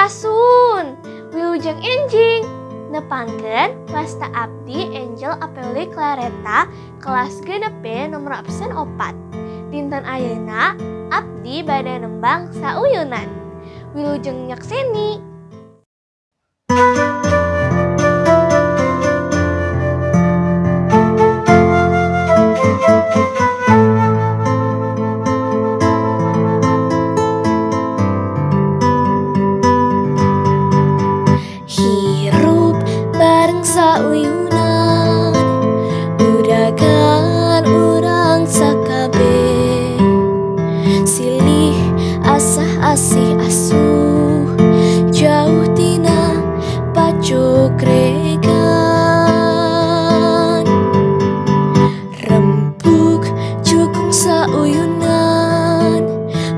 Sampurasun, Wilujeng enjing. Nepangkeun wasta abdi Angel Apeli Clareta kelas 6 B nomor absen 4. Dinten ayeuna abdi bade nembang sauyunan. Wilujeng nyakseni. Hirup bareng sauyunan, udagan urang sakabeh, silih asah asih asuh, jauh tina pacokregan. Rempuk jukung sauyunan,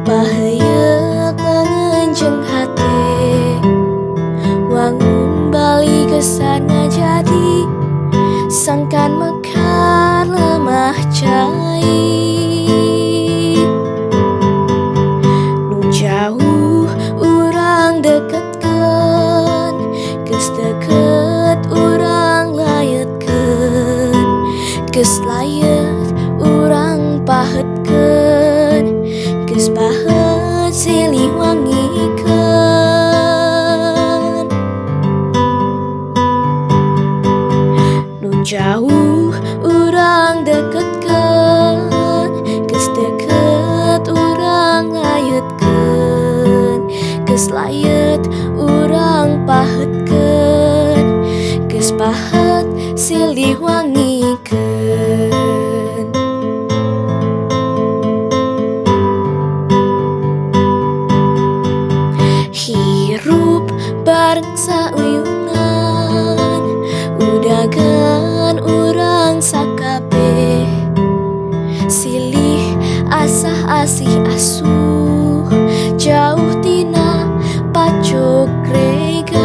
paheuyeuk langenjeng hate, wangun bali gesan ngajadi, sangkan mekar lemah cai. Nu jauh urang deketkeun, geus deket urang layetkeun, geus layet urang pahetkeun, geus pahet silih wangikeun. Nu jauh urang deketkeun, geus deket urang layetkeun, geus layet urang pahetkeun, geus pahet silih wangikeun. Hirup bareng sauyunan, udagan urang sakabeh, silih asah asih asuh, jauh tina pacokregan.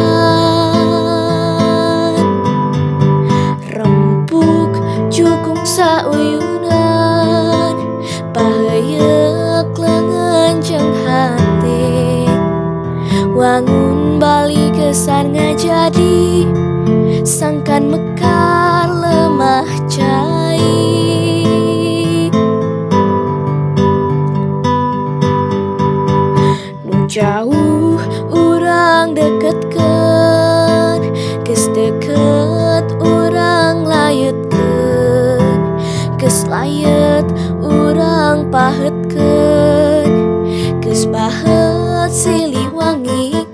Rempuk jukung sauyunan, paheuyeuk leungeun jeung hate, wangun bali gesan ngajadi, sangkan mekar lemah cai. Nu jauh urang deketkeun, geus deket urang layetkeun, geus layet urang pahetkeun, geus pahet silih wangikeun.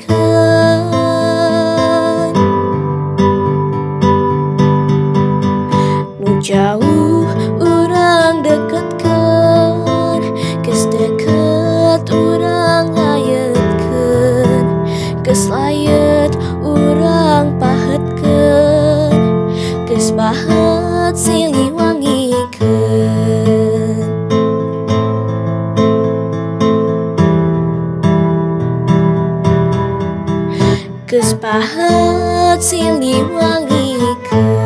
Nu jauh urang deketkeun, geus deket urang layetkeun, geus layet urang pahetkeun, geus pahet silih wangikeun. Geus pahet silih wangikeun.